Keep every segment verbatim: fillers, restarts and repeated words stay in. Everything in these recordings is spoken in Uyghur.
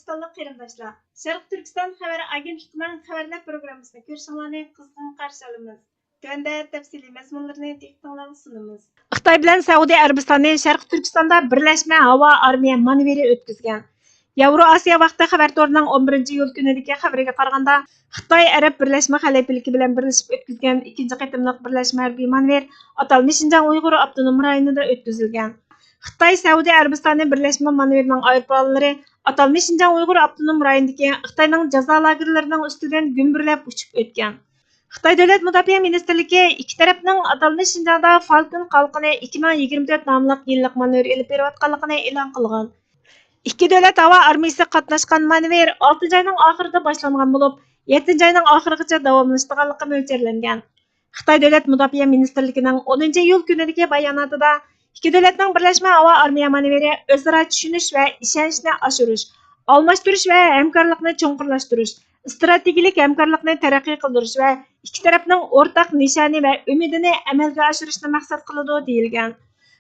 تۇركىستانلىق قېرىنداشلار، شەرقىي تۈركىستان خەۋەر ئاگېنتلىقىنىڭ خەۋەرلەر پروگراممىسىنى كۆرۈشۈڭلارنى قىزغىن قارشى ئالىمىز. تۆۋەندە تەپسىلىي مەزمۇنلىرىنى دىققىتىڭلارغا سۇنىمىز. خىتاي بىلەن سەئۇدى ئەرەبىستانى شەرقىي تۈركىستاندا بىرلەشمە ھاۋا ئارمىيە مانېۋىرى ئۆتكۈزگەن. ياۋرو ئاسىيا ۋاقتى خەۋەر تورىنىڭ ئون بىرىنچى ئىيۇل كۈنىدىكى خەۋىرىگە قارىغاندا، خىتاي ئەرەب بىرلەشمە خەلىپىلىكى بىلەن بىرلىشىپ ئۆتكۈزگەن ئىككىنچى قېتىملىق بىرلەشمە ھەربىي مانېۋىر ئاتالمىش شىنجاڭ ئۇيغۇر ئاپتونوم رايونىدا ئۆتكۈزۈلگەن. خىتاي سەئۇدى ئەرەبىستانى بىرلەشمە مانېۋىرىنىڭ ئايروپىلانلىرى ئاتالمىش شىنجاڭ ئۇيغۇر ئاپتونوم رايونىدىكى خىتاينىڭ جازا لاگېرلىرىنىڭ ئۈستىدىن گۈمبۈرلەپ ئۇچۇپ ئۆتكەن. خىتاي دۆلەت مۇداپىئە مىنىستىرلىكى ئىككى تەرەپنىڭ ئاتالمىش شىنجاڭدا فالكون قالقىنى ئىككى مىڭ يىگىرمە تۆت ناملىق يىللىق مانېۋىر ئېلىپ بېرىۋاتقانلىقىنى ئېلان قىلغان. ئىككى دۆلەت ھاۋا ئارمىيىسى قاتناشقان مانېۋىر ئالتىنچى ئاينىڭ ئاخىرىدا باشلانغان بولۇپ، يەتتىنچى ئاينىڭ ئاخىرىغىچە داۋاملىشىدىغانلىقى مۆلچەرلەنگەن. خىتاي دۆلەت مۇداپىئە مىنىستىرلىكىنىڭ ئونىنچى ئىيۇل كۈنىدىكى باياناتىدا، ئىككى دۆلەتنىڭ بىرلەشمە ھاۋا ئارمىيە مانېۋىرى ئۆزئارا چۈشىنىش ۋە ئىشەنچنى ئاشۇرۇش، ئالماشتۇرۇش ۋە ھەمكارلىقنى چوڭقۇرلاشتۇرۇش، ئىستراتېگىيەلىك ھەمكارلىقنى تەرەققىي قىلدۇرۇش ۋە ئىككى تەرەپنىڭ ئورتاق نىشانى ۋە ئۈمىدىنى ئەمەلگە ئاشۇرۇشنى مەقسەت قىلىدۇ، دېيىلگەن.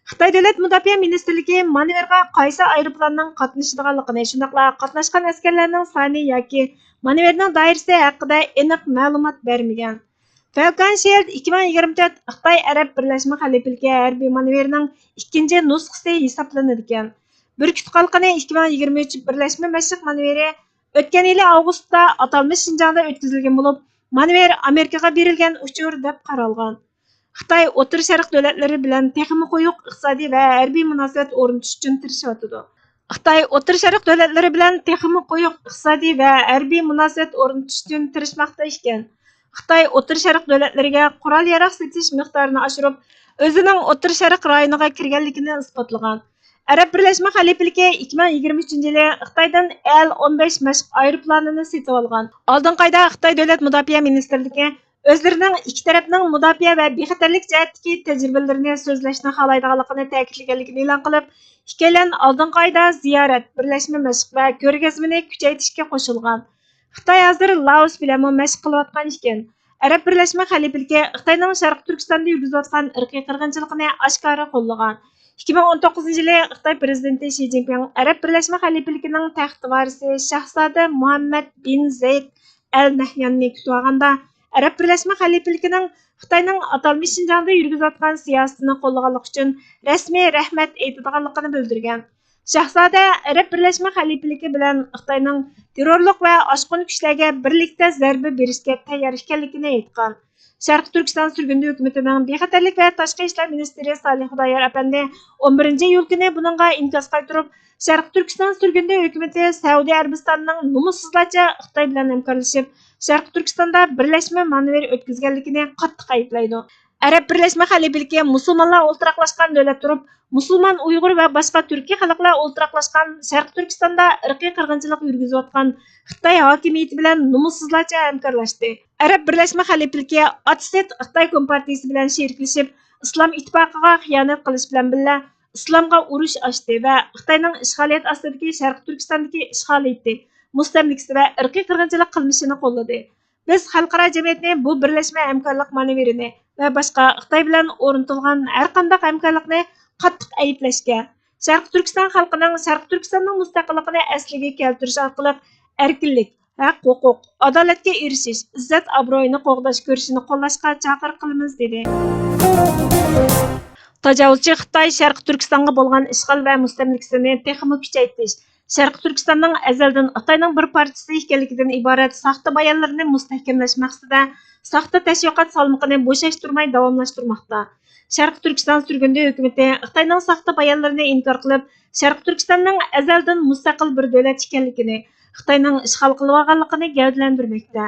خىتاي دۆلەت مۇداپىئە مىنىستىرلىكى مانېۋىرغا قايسى ئايروپىلاننىڭ قاتنىشىدىغانلىقىنى، شۇنداقلا قاتناشقان ئەسكەرلەرنىڭ سانى ياكى مانېۋىرنىڭ دائىرىسى ھەققىدە ئېنىق مەلۇمات بەرمىگەن. فالكون شىلد ئىككى مىڭ يىگىرمە تۆت خىتاي ئەرەب بىرلەشمە خەلىپىلىكى ھەربىي مانېۋىرىنىڭ ئىككىنچى نۇسخىسى ھېسابلىنىدىكەن. بۈركۈت قالقىنى ئىككى مىڭ يىگىرمە ئۈچ بىرلەشمە مەشىق مانېۋىرى ئۆتكەن يىلى ئاۋغۇستتا ئاتالمىش شىنجاڭدا ئۆتكۈزۈلگەن بولۇپ، مانېۋىر ئامېرىكىغا بېرىلگەن ئۇچۇر دەپ قارالغان. خىتاي ئوتتۇرا شەرق دۆلەتلىرى بىلەن تېخىمۇ قويۇق ئىقتىسادىي ۋە ھەربىي مۇناسىۋەت ئورنىتىش ئۈچۈن تىرىشىۋاتىدۇ. خىتاي ئوتتۇرا شەرق دۆلەتلىرى بىلەن تېخىمۇ قويۇق ئىقتىسادىي ۋە ھەربىي مۇناسىۋەت ئورنىتىش ئۈچۈن تىرىشماقتا ئىكەن. خىتاي ئوتتۇرا شەرق دۆلەتلىرىگە قورال-ياراغ سېتىش مىقدارىنى ئاشۇرۇپ، ئۆزىنىڭ ئوتتۇرا شەرق رايونىغا كىرگەنلىكىنى ئىسپاتلىغان. ئەرەب بىرلەشمە خەلىپىلىكى ئىككى مىڭ يىگىرمە ئۈچىنچى يىلى خىتايدىن ئېل ئون بەش مەشىق ئايروپىلانىنى سېتىۋالغان. ئالدىنقى ئايدا خىتاي دۆلەت مۇداپىئە مىنىستىرلىكى ئۆزلىرىنىڭ ئىككى تەرەپنىڭ مۇداپىئە ۋە بىخەتەرلىك جەھەتتىكى تەجرىبىلىرىنى سۆزلەشنى خالايدىغانلىقىنى تەكىتلىگەنلىكىنى ئېلان قىلىپ، ئىككىيلەن ئالدىنقى ئايدا زىيارەت، بىرلەشمە مەشىق ۋە كۆرگەزمىنى كۈچەيتىشكە قوشۇلغان. خىتاي ھازىر لائوس بىلەنمۇ مەشىق قىلىۋاتقان ئىكەن. ئەرەب بىرلەشمە خەلىپىلىكى خىتاينىڭ شەرقىي تۈركىستاندا يۈرگۈزۈۋاتقان ئىرقىي قىرغىنچىلىقىنى ئاشكارا قوللىغان. ئىككى مىڭ ئون توققۇزىنچى يىلى خىتاي پىرېزىدېنتى شى جىنپىڭ ئەرەب بىرلەشمە خەلىپىلىكىنىڭ تەخت ۋارىسى شاھزادە مۇھەممەد بىن زەيد ئەل نەھياننى كۈتۈۋالغاندا، ئەرەب بىرلەشمە خەلىپىلىكىنىڭ خىتاينىڭ ئاتالمىش شىنجاڭدا يۈرگۈزۈۋاتقان سىياسىتىنى قوللىغانلىقى ئۈچۈن رەسمىي رەھمەت ئېيتىدىغانلىقىنى بىلدۈرگەن. شاھزادە ئەرەب بىرلەشمە خەلىپىلىكى بىلەن خىتاينىڭ تېررورلۇق ۋە ئاشقۇن كۈچلەرگە بىرلىكتە زەربە بېرىشكە تەييار ئىكەنلىكىنى ئېيتقان. شەرقىي تۈركىستان سۈرگۈندە ھۆكۈمىتىنىڭ بىخەتەرلىك ۋە تاشقى ئىشلار مىنىستىرى سالىھ خۇدايار ئەپەندى ئون بىرىنچى ئىيۇل كۈنى بۇنىڭغا ئىنكاس قايتۇرۇپ، شەرقىي تۈركىستان سۈرگۈندە ھۆكۈمىتى سەئۇدى ئەرەبىستاننىڭ نومۇسسىزلارچە خىتاي بىلەن ھەمكارلىشىپ، شەرقىي تۈركىستاندا بىرلەشمە مانېۋىر ئۆتكۈزگەنلىكىنى قاتتىق ئەيىبلەيدۇ. ئەرەب بىرلەشمە خەلىپىلىكى مۇسۇلمانلار ئولتۇراقلاشقان دۆلەت تۇرۇپ، مۇسۇلمان ئۇيغۇر ۋە باشقا تۈركىي خەلقلەر ئولتۇراقلاشقان شەرقىي تۈركىستاندا ئىرقىي قىرغىنچىلىق يۈرگۈزۈۋاتقان خىتاي ھاكىمىيىتى بىلەن نومۇسسىزلارچە ھەمكارلاشتى. ئەرەب بىرلەشمە خەلىپىلىكى ئاتىسىت خىتاي كومپارتىيىسى بىلەن شېرىكلىشىپ، ئىسلام ئىتتىپاقىغا خىيانەت قىلىش بىلەن بىللە، ئىسلامغا ئۇرۇش ئاچتى ۋە خىتاينىڭ ئىشغالىيەت ئاستىدىكى شەرقىي تۈركىستاندىكى ئىشغالىيىتى، مۇستەملىكىسى ۋە ئىرقىي قىرغىنچىلىق قىلمىشىنى قوللىدى. بىز خەلقئارا جەمئىيەتنى بۇ بىرلەشمە ھەمكارلىق مانېۋىرىنى ۋە باشقا خىتاي بىلەن ئورنىتىلغان ھەرقانداق ھەمكارلىقنى قاتتىق ئەيىبلەشكە، شەرقىي تۈركىستان خەلقىنىڭ شەرقىي تۈركىستاننىڭ مۇستەقىللىقىنى ئەسلىگە كەلتۈرۈش ئارقىلىق ئەركىنلىك، ھەق-ھوقۇق، ئادالەتكە ئېرىشىش، ئىززەت-ئابرۇيىنى قوغداش كۈرىشىنى قوللاشقا چاقىرىق قىلىمىز، دېدى. تاجاۋۇزچى خىتاي شەرقىي تۈركىستانغا بولغان ئىشغال ۋە مۇستەملىكىسىنى تېخىمۇ كۈچەيتىش، شەرقىي تۈركىستاننىڭ ئەزەلدىن خىتاينىڭ بىر پارچىسى ئىكەنلىكىدىن ئىبارەت ساختا بايانلىرىنى مۇستەھكەملەش مەقسىتىدە ساختا تەشۋىقات سالمىقىنى بوشاشتۇرماي داۋاملاشتۇرماقتا. شەرقىي تۈركىستان سۈرگۈندە ھۆكۈمىتى خىتاينىڭ ساختا بايانلىرىنى ئىنكار قىلىپ، شەرقىي تۈركىستاننىڭ ئەزەلدىن مۇستەقىل بىر دۆلەت ئىكەنلىكىنى، خىتاينىڭ ئىشغال قىلىۋالغانلىقىنى گەۋدىلەندۈرمەكتە.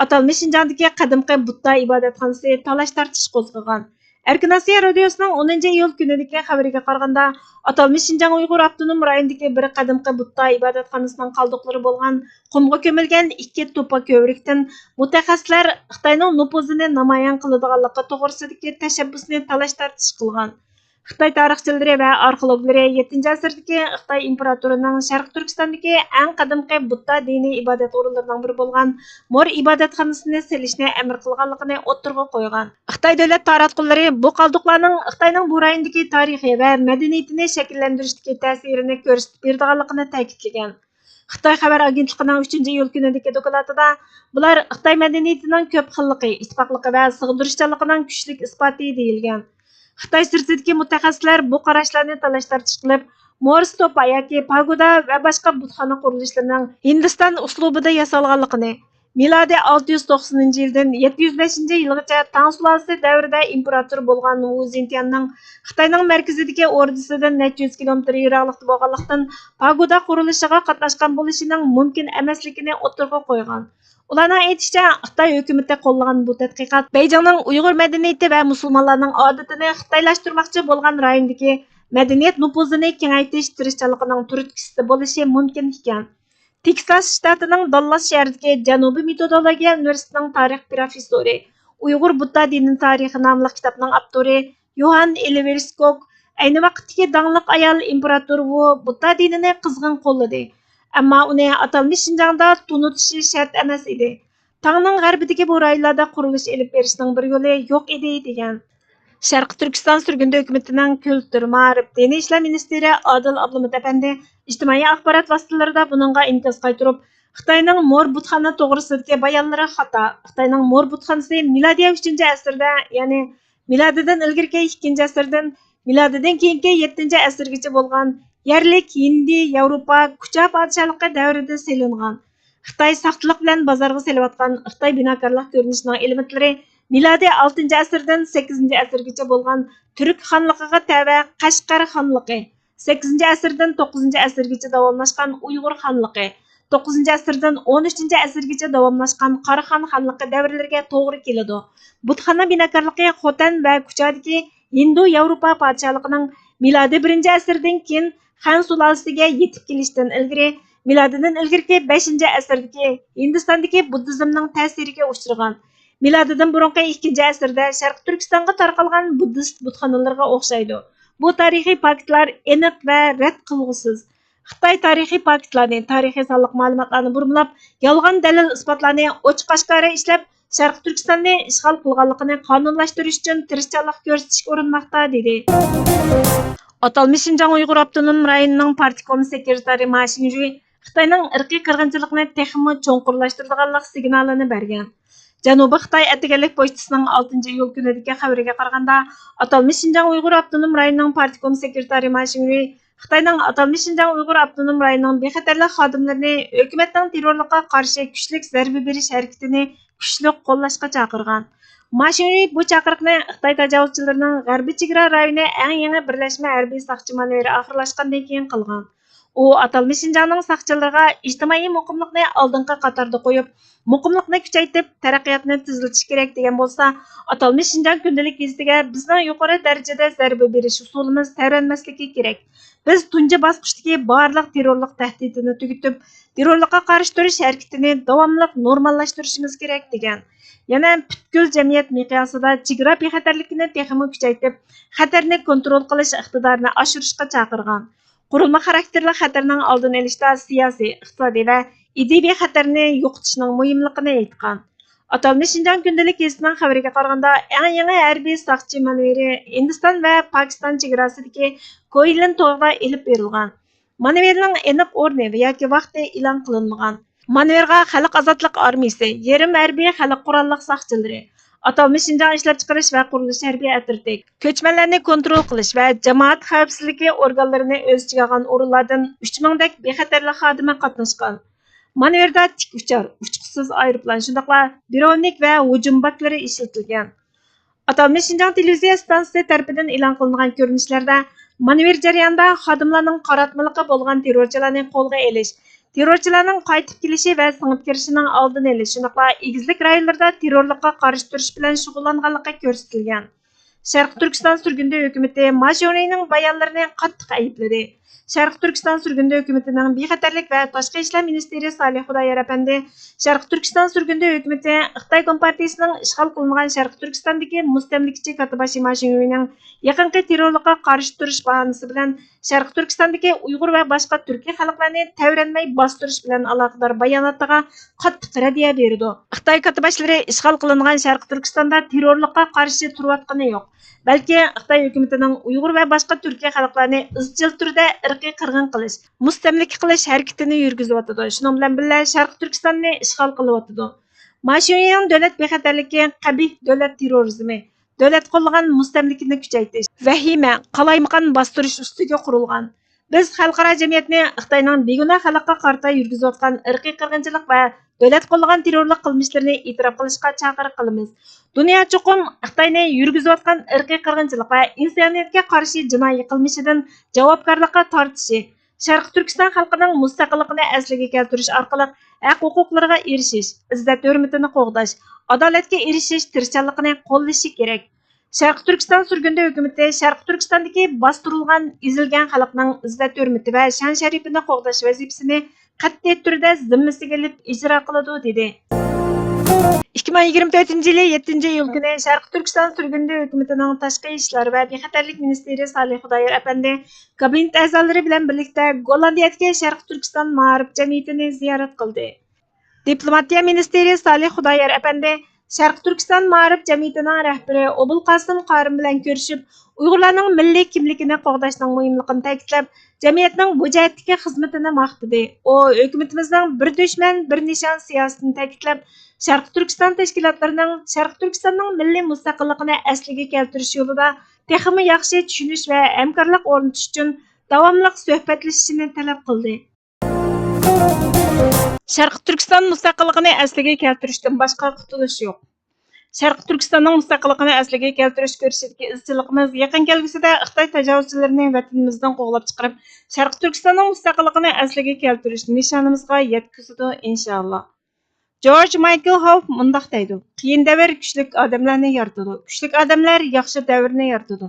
ئاتالمىش شىنجاڭدىكى قەدىمكى بۇددا ئىبادەتخانىسى تالاش-تارتىش قوزغىغان. ئەركىن ئاسىيا رادىيوسىنىڭ ئونىنچى ئىيۇل كۈنىدىكى خەۋىرىگە قارىغاندا، ئاتالمىش شىنجاڭ ئۇيغۇر ئاپتونوم رايونىدىكى بىر قەدىمكى بۇددا ئىبادەتخانىسىنىڭ قالدۇقلىرى بولغان قۇمغا كۆمۈلگەن ئىككى توپا كۆۋرۈكتىن مۇتەخەسسىسلەر خىتاينىڭ نوپۇزىنى نامايان قىلىدىغانلىقى توغرىسىدىكى تەشەببۇسنى تالاش-تارتىش قىلغان. خىتاي تارىخچىلىرى ۋە ئارخېئولوگلىرى يەتتىنچى ئەسىردىكى خىتاي ئىمپېراتورىنىڭ شەرقىي تۈركىستاندىكى ئەڭ قەدىمكى بۇددا دىنىي ئىبادەت ئورۇنلىرىنىڭ بىرى بولغان مور ئىبادەتخانىسىنى سېلىشنى ئەمر قىلغانلىقىنى ئوتتۇرىغا قويغان. خىتاي دۆلەت تاراتقۇلىرى بۇ قالدۇقلارنىڭ خىتاينىڭ بۇ رايوندىكى تارىخى ۋە مەدەنىيىتىنى شەكىللەندۈرۈشتىكى تەسىرىنى كۆرسىتىپ بېرىدىغانلىقىنى تەكىتلىگەن. خىتاي خەۋەر ئاگېنتلىقىنىڭ ئۈچىنچى ئىيۇل كۈنىدىكى دوكلاتىدا، بۇلار خىتاي مەدەنىيىتىنىڭ كۆپ خىللىقى، ئىتتىپاقلىقى ۋە سىغدۇرۇشچانلىقىنىڭ كۈچلۈك ئىسپاتى، دېيىلگەن. خىتاي سىرتىدىكى مۇتەخەسسىسلەر بۇ قاراشلارنى تالاش-تارتىش قىلىپ، مورستوپا ياكى پاگودا ۋە باشقا بۇتخانا قۇرۇلۇشلىرىنىڭ ھىندىستان ئۇسلۇبىدا ياسالغانلىقىنى، مىلادىي ئالتە يۈز توقسىنىنچى يىلدىن يەتتە يۈز بەشىنچى يىلغىچە تاڭ سۇلالىسى دەۋرىدە ئىمپېراتور بولغان ۋۇ زىنتيەننىڭ خىتاينىڭ مەركىزىدىكى ئوردىسىدىن نەچچە يۈز كىلومېتىر يىراقلىقتا بولغانلىقتىن، پاگودا قۇرۇلۇشىغا قاتناشقان بولۇشىنىڭ مۇمكىن ئەمەسلىكىنى ئوتتۇرىغا قويغان. ئۇلارنىڭ ئېيتىشىچە، خىتاي ھۆكۈمىتى قوللىغان بۇ تەتقىقات بەيجىڭنىڭ ئۇيغۇر مەدەنىيىتى ۋە مۇسۇلمانلارنىڭ ئادىتىنى خىتايلاشتۇرماقچى بولغان رايوندىكى مەدەنىيەت نوپۇزىنى كېڭەيتىش تىرىشچانلىقىنىڭ تۈرتكىسى بولۇشى مۇمكىن ئىكەن. تېكساس شتاتىنىڭ داللاس شەھىرىدىكى جەنۇبىي مېتودولوگىيە ئۇنىۋېرسىتېتىنىڭ تارىخ پروفېسسورى، ئۇيغۇر بۇددا دىنى تارىخى ناملىق كىتابنىڭ ئاپتورى يوھان ئېلۋېرسكوك ئەينى ۋاقىتتىكى داڭلىق ئايال ئىمپېراتور ۋۇ بۇددا دىنىنى قىزغىن قوللىدى. ئەمما ئۇنى ئاتالمىش شىنجاڭدا تونۇتۇشى شەرت ئەمەس ئىدى. تاڭنىڭ غەربىدىكى بۇ رايونلاردا قۇرۇلۇش ئېلىپ بېرىشنىڭ بىر يولى يوق ئىدى، دېگەن. شەرقىي تۈركىستان سۈرگۈندە ھۆكۈمىتىنىڭ كۈلتۈر، مائارىپ، دىنىي ئىشلار مىنىستىرى ئادىل ئابلىمىت ئەپەندى ئىجتىمائىي ئاخبارات ۋاسىتىلىرىدا بۇنىڭغا ئىنكاس قايتۇرۇپ، خىتاينىڭ مور بۇتخانا توغرىسىدىكى بايانلىرى خاتا، خىتاينىڭ مور بۇتخانىسى مىلادىيە ئۈچىنچى ئەسىردە، يەنى مىلادىدىن ئىلگىرىكى ئىككىنچى ئەسىردىن مىلادىدىن كېيىنكى يەتتىنچى ئەسىرگىچە بولغان يەرلىك ھىندى، ياۋروپا، كۇچا پادىشاھلىقى دەۋرىدە سېلىنغان. خىتاي ساختىلىق بىلەن بازارغا سېلىۋاتقان خىتاي بىناكارلىق كۆرۈنۈشىنىڭ ئېلېمېنتلىرى مىلادىي ئالتىنچى ئەسىردىن سەككىزىنچى ئەسىرگىچە بولغان تۈرك خانلىقىغا تەۋە قەشقەر خانلىقى، سەككىزىنچى ئەسىردىن توققۇزىنچى ئەسىرگىچە داۋاملاشقان ئۇيغۇر خانلىقى، توققۇزىنچى ئەسىردىن ئون ئۈچىنچى ئەسىرگىچە داۋاملاشقان قاراخان خانلىقى دەۋرلىرىگە توغرا كېلىدۇ. بۇتخانا بىناكارلىقى خوتەن ۋە كۇچادىكى ھىندۇ ياۋروپا پادىشاھلىقىنىڭ مىلادىي بىرىنچى ئەسىردىن كېيىن خەن سۇلالىسىگە يېتىپ كېلىشتىن ئىلگىرى، مىلادىدىن ئىلگىرىكى بەشىنچى ئەسىردىكى ھىندىستاندىكى بۇددىزمنىڭ تەسىرىگە ئۇچرىغان، مىلادىدىن بۇرۇنقى ئىككىنچى ئەسىردە شەرقىي تۈركىستانغا تارقالغان بۇددىست بۇتخانىلىرىغا ئوخشايدۇ. بۇ تارىخىي پاكىتلار ئېنىق ۋە رەت قىلغۇسىز. خىتاي تارىخىي پاكىتلارنى، تارىخىي سانلىق مەلۇماتلارنى بۇرمىلاپ، يالغان دەلىل-ئىسپاتلارنى ئوچۇق-ئاشكارا ئىشلەپ، شەرقىي تۈركىستاننى ئىشغال قىلغانلىقىنى قانۇنلاشتۇرۇش ئۈچۈن تىرىشچانلىق كۆرسىتىشكە ئۇرۇنماقتا، دېدى. ئاتالمىش شىنجاڭ ئۇيغۇر ئاپتونوم رايونىنىڭ پارتكوم سېكرېتارى ما شىڭجۈي خىتاينىڭ ئىرقىي قىرغىنچىلىقنى تېخىمۇ چوڭقۇرلاشتۇرىدىغانلىق سىگنالىنى بەرگەن. جەنۇبىي خىتاي ئەتىگەنلىك پوچتىسىنىڭ ئالتىنچى ئىيۇل كۈنىدىكى خەۋىرىگە قارىغاندا، ئاتالمىش شىنجاڭ ئۇيغۇر ئاپتونوم رايونىنىڭ پارتكوم سېكرېتارى ما شىڭرۇي خىتاينىڭ ئاتالمىش شىنجاڭ ئۇيغۇر ئاپتونوم رايونىنىڭ بىخەتەرلىك خادىملىرىنى ھۆكۈمەتنىڭ تېررورلۇققا قارشى كۈچلۈك زەربە بېرىش ھەرىكىتىنى كۈچلۈك قوللاشقا چاقىرغان. ما شىڭرۇي بۇ چاقىرىقنى خىتاي تاجاۋۇزچىلىرىنىڭ غەربىي چېگرا رايونى ئەڭ يېڭى بىرلەشمە ھەربىي ساقچى مانېۋىرى ئاخىرلاشقاندىن كېيىن قىلغان. ئۇ ئاتالمىش شىنجاڭنىڭ ساقچىلىرىغا ئىجتىمائىي مۇقىملىقنى ئالدىنقى قاتاردا قويۇپ، مۇقىملىقنى كۈچەيتىپ، تەرەققىياتنى تېزلىتىش كېرەك دېگەن بولسا، ئاتالمىش شىنجاڭ كۈندىلىك گېزىتىگە بىزنىڭ يۇقىرى دەرىجىدە زەربە بېرىش ئۇسۇلىمىز تەۋرەنمەسلىكى كېرەك. بىز تۇنجى باسقۇچتىكى بارلىق تېررورلۇق تەھدىتىنى تۈگىتىپ، تېررورلۇققا قارشى تۇرۇش ھەرىكىتىنى داۋاملىق نورماللاشتۇرۇشىمىز كېرەك، دېگەن. يەنە پۈتكۈل جەمئىيەت مىقياسىدا چېگرا بىخەتەرلىكىنى تېخىمۇ كۈچەيتىپ، خەتەرنى كونترول قىلىش ئىقتىدارىنى ئاشۇرۇشقا چاقىرغان. قۇرۇلما خاراكتېرلىك خەتەرنىڭ ئالدىنى ئېلىشتا سىياسىي، ئىقتىسادىي ۋە ئىدىيىۋى خەتەرنى يوقىتىشنىڭ مۇھىملىقىنى ئېيتقان. ئاتالمىش شىنجاڭ كۈندىلىك گېزىتىنىڭ خەۋىرىگە قارىغاندا، ئەڭ يېڭى ھەربىي ساقچى مانېۋىرى ھىندىستان ۋە پاكىستان چېگراسىدىكى كويلىن تاغدا ئېلىپ بېرىلغان. مانېۋىرنىڭ ئېنىق ئورنى ۋە ياكى ۋاقتى ئېلان قىلىنمىغان. مانېۋىرغا خەلق ئازادلىق ئارمىيىسى، يېرىم ھەربىي خەلق قوراللىق ساقچىلىرى، ئاتالمىش شىنجاڭ ئىشلەپچىقىرىش ۋە قۇرۇلۇش ھەربىي ئەترىتى، كۆچمەنلەرنى كونترول قىلىش ۋە جامائەت خەۋپسىزلىكى ئورگانلىرىنى ئۆز ئىچىگە ئالغان ئورۇنلاردىن ئۈچ مىڭدەك بىخەتەرلىك خادىمى قاتناشقان. مانېۋىردا تىك ئۇچار، ئۇچقۇچىسىز ئايروپىلان، شۇنداقلا دىرونىك ۋە ھۇجۇم باكلىرى ئىشلىتىلگەن. ئاتالمىش شىنجاڭ تېلېۋىزىيە ئىستانسىسى تەرىپىدىن ئېلان قىلىنغان كۆرۈنۈشلەردە مانېۋىر جەريانىدا خادىملارنىڭ قاراتمىلىقى بولغان تېررورچىلارنى قولغا ئېلىش، تېررورچىلارنىڭ قايتىپ كېلىشى ۋە سىڭىپ كىرىشىنىڭ ئالدىنى ئېلىش، شۇنداقلا ئېگىزلىك رايونلىرىدا تېررورلۇققا قارشى تۇرۇش بىلەن شۇغۇللانغانلىقى كۆرسىتىلگەن. شەرقىي تۈركىستان سۈرگۈندە ھۆكۈمىتى ما شيۇرىنىڭ بايانلىرىنى قاتتىق ئەيىبلىدى. شەرقىي تۈركىستان سۈرگۈندە ھۆكۈمىتىنىڭ بىخەتەرلىك ۋە تاشقى ئىشلار مىنىستىرى سالىھ خۇدايار ئەپەندى شەرقىي تۈركىستان سۈرگۈندە ھۆكۈمىتى خىتاي كومپارتىيىسىنىڭ ئىشغال قىلىنغان شەرقىي تۈركىستاندىكى مۇستەملىكىچى كاتتىباشى ما شىڭيۈنىڭ يېقىنقى تېررورلۇققا قارشى تۇرۇش باھانىسى بىلەن شەرقىي تۈركىستاندىكى ئۇيغۇر ۋە باشقا تۈركىي خەلقلەرنى تەۋرەنمەي باستۇرۇش بىلەن ئالاقىدار باياناتىغا قاتتىق رەددىيە بېرىدۇ. خىتاي كاتتىباشلىرى ئىشغال قىلىنغان شەرقىي تۈركىستاندا تېررورلۇققا قارشى تۇرۇۋاتقىنى يوق، بەلكى خىتاي ھۆكۈمىتىنىڭ ئۇيغۇر ۋە باشقا تۈركىي خەلقلەرنى ئىزچىل تۈردە ئىرق ئىرقىي قىرغىن قىلىش، مۇستەملىكە قىلىش ھەرىكىتىنى يۈرگۈزۈۋاتىدۇ. شۇنىڭ بىلەن بىللە، شەرقىي تۈركىستاننى ئىشغال قىلىۋاتىدۇ. ما شۈنيىڭ دۆلەت بىخەتەرلىكى قەبىھ دۆلەت تېررورىزمى، دۆلەت قوللىغان مۇستەملىكىنى كۈچەيتىش، ۋەھىمە، قالايمىقان باستۇرۇش ئۈستىگە قۇرۇلغان. بىز خەلقئارا جەمئىيەتنى خىتاينىڭ بىگۇناھ خەلققە قارىتا يۈرگۈزۈۋاتقان ئىرقىي قىرغىنچىلىق ۋە دۆلەت قوللىغان تېررورلۇق قىلمىشلىرىنى ئېتىراپ قىلىشقا چاقىرىق قىلىمىز. دۇنيا چوقۇم خىتاينى يۈرگۈزۈۋاتقان ئىرقىي قىرغىنچىلىق ۋە ئىنسانىيەتكە قارشى جىنايى قىلمىشىدىن جاۋابكارلىققا تارتىشى، شەرقىي تۈركىستان خەلقىنىڭ مۇستەقىللىقىنى ئەسلىگە كەلتۈرۈش ئارقىلىق ھەق-ھوقۇقلىرىغا ئېرىشىش، ئىززەت-ھۆرمىتىنى قوغداش، ئادالەتكە ئېرىشىش تىرىشچانلىقىنى قوللىشى كېرەك. شەرقىي تۈركىستان سۈرگۈندە ھۆكۈمىتى شەرقىي تۈركىستاندىكى باستۇرۇلغان، ئېزىلگەن خەلقنىڭ ئىززەت-ھۆرمىتى ۋە شان-شەرىپىنى قوغداش ۋەزىپىسىنى قەتئىي تۈردە زىممىسىگە ئېلىپ ئىجرا قىلىدۇ، دېدى. ئىككى مىڭ يىگىرمە تۆتىنچى يىلى يەتتىنچى ئىيۇل كۈنى شەرقىي تۈركىستان سۈرگۈندە ھۆكۈمىتىنىڭ تاشقى ئىشلار ۋە بىخەتەرلىك مىنىستىرى سالىھ خۇدايار ئەپەندى كابىنېت ئەزالىرى بىلەن بىرلىكتە گوللاندىيەدىكى شەرقىي تۈركىستان مائارىپ جەمئىيىتىنى زىيارەت قىلدى. دىپلوماتىيە مىنىستىرى سالىھ خۇدايار ئەپەندى شەرقىي تۈركىستان مائارىپ جەمئىيىتىنىڭ رەھبىرى ئوبۇلقاسىم قارىم بىلەن كۆرۈشۈپ، ئۇيغۇرلارنىڭ مىللىي كىملىكىنى قوغداشنىڭ مۇھىملىقىنى تەكىتلەپ، جەمئىيەتنىڭ بۇ جەھەتتىكى خىزمىتىنى ماختىدى. ئۇ ھۆكۈمىتىمىزنىڭ بىر دۈشمەن، بىر نىشان سىياسىتىنى تەكىتلەپ، شەرقىي تۈركىستان تەشكىلاتلىرىنىڭ شەرقىي تۈركىستاننىڭ مىللىي مۇستەقىللىقىنى ئەسلىگە كەلتۈرۈش يولىدا تېخىمۇ ياخشى چۈشىنىش ۋە ھەمكارلىق ئورنىتىش ئۈچۈن داۋاملىق سۆھبەتلىشىشىنى تەلەپ قىلدى. شەرقىي تۈركىستان مۇستەقىللىقىنى ئەسلىگە كەلتۈرۈشتىن باشقا قۇتۇلۇش يوق. شەرقىي تۈركىستاننىڭ مۇستەقىللىقىنى ئەسلىگە كەلتۈرۈش كۈرىشىدىكى ئىزچىللىقىمىز يېقىن كەلگۈسىدە خىتاي تاجاۋۇزچىلىرىنى ۋەتىنىمىزدىن قوغلاپ چىقىرىپ، شەرقىي تۈركىستاننىڭ مۇستەقىللىقىنى ئەسلىگە كەلتۈرۈش نىشانىمىزغا يەتكۈزىدۇ، ئىنشائاللا. جورج مايكل ھوف مۇنداق دەيدۇ: «قىيىن دەۋر كۈچلۈك ئادەملەرنى يارىتىدۇ، كۈچلۈك ئادەملەر ياخشى دەۋرنى يارىتىدۇ،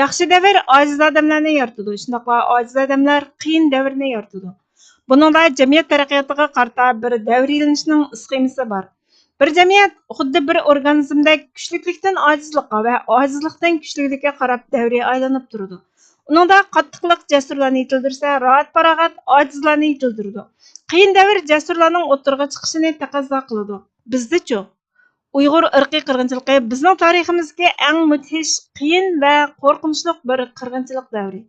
ياخشى دەۋر ئاجىز ئادەملەرنى يارىتىدۇ، شۇنداقلا ئاجىز ئادەملەر قىيىن دەۋرنى يارىتىدۇ.» بۇنىڭدا جەمئىيەت تەرەققىياتىغا قارىتا بىر دەۋرىيلىنىشنىڭ ئىسخېمىسى بار. بىر جەمئىيەت خۇددى بىر ئورگانىزمدەك كۈچلۈكلۈكتىن ئاجىزلىققا ۋە ئاجىزلىقتىن كۈچلۈكلۈككە قاراپ دەۋرىي ئايلىنىپ تۇرىدۇ. ئۇنىڭدا قاتتىقلىق جەسۇرلارنى يېتىلدۈرسە، راھەت-پاراغەت ئاجىزلارنى يېتىلدۈرىدۇ. قىيىن دەۋر جەسۇرلارنىڭ ئوتتۇرىغا چىقىشىنى تەقەززا قىلىدۇ. بىزدىچۇ؟ ئۇيغۇر ئىرقىي قىرغىنچىلىقى بىزنىڭ تارىخىمىزدىكى ئەڭ مۇدھىش، قىيىن ۋە قورقۇنچلۇق بىر قىرغىنچىلىق دەۋرى.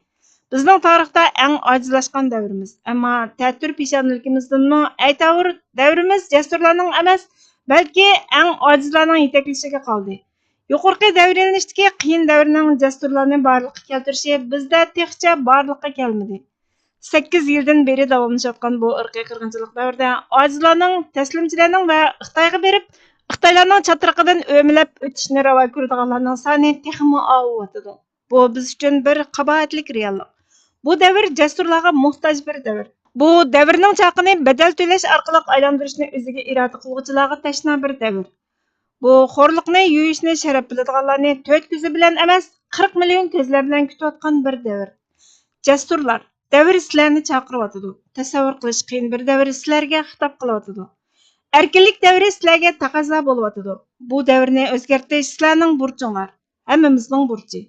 بىزنىڭ تارىختا ئەڭ ئاجىزلاشقان دەۋرىمىز. ئەمما تەتۈر پېشانىلىكىمىزدىنمۇ ئەيتاۋۇر، دەۋرىمىز جەسۇرلارنىڭ ئەمەس، بەلكى ئەڭ ئاجىزلارنىڭ يېتەكلىشىگە قالدى. يۇقىرىقى دەۋرىيلىنىشتىكى قىيىن دەۋرنىڭ جەسۇرلارنى بارلىققا كەلتۈرۈشى بىزدە تېخىچە بارلىققا كەلمىدى. سەككىز يىلدىن بېرى داۋاملىشىۋاتقان بۇ ئىرقىي قىرغىنچىلىق دەۋرىدە ئاجىزلارنىڭ، تەسلىمچىلەرنىڭ ۋە خىتايغا بېرىپ، خىتايلارنىڭ چاترىقىدىن ئۆمىلەپ ئۆتۈشنى راۋا كۆرىدىغانلارنىڭ سانى تېخىمۇ ئاۋۇۋاتىدۇ. بۇ بىز ئۈچۈن بىر قاباھەتلىك رېئاللىق. بۇ دەۋر جەسۇرلارغا موھتاج بىر دەۋر. بۇ دەۋرنىڭ چاقىنى بەدەل تۆلەش ئارقىلىق ئايلاندۇرۇشنى ئۆزىگە ئىرادە قىلغۇچىلارغا تەشنا بىر دەۋر. بۇ خورلۇقنى يۇيۇشنى شەرەپ بىلىدىغانلارنى تۆت كۆزى بىلەن ئەمەس، قىرىق مىليون كۆزلەر بىلەن كۈتۈۋاتقان بىر دەۋر. جەسۇرلار، دەۋر سىلەرنى چاقىرىۋاتىدۇ. تەسەۋۋۇر قىلىش قىيىن بىر دەۋر سىلەرگە خىتاب قىلىۋاتىدۇ. ئەركىنلىك دەۋرى سىلەرگە تەقەززا بولۇۋاتىدۇ. بۇ دەۋرنى ئۆزگەرتىش سىلەرنىڭ بۇرچۇڭلار، ھەممىمىزنىڭ بۇرچى.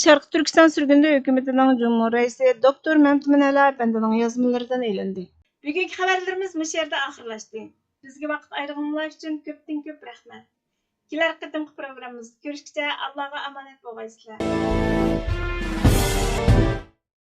شەرقىي تۈركىستان سۈرگۈندە ھۆكۈمىتىنىڭ جۇمھۇر رەئىسى دوكتور مەمتىمىن ئەلا ئەپەندىنىڭ يازمىلىرىدىن ئېلىندى. بۈگۈنكى خەۋەرلىرىمىز مۇشۇ يەردە ئاخىرلاشتى. بىزگە ۋاقىت ئايرىغىنىڭلار ئۈچۈن كۆپتىن كۆپ رەھمەت. كېلەر قېتىمقى پروگراممىمىزدا كۆرۈشكىچە ئاللاغا ئامانەت بولغايسىلەر.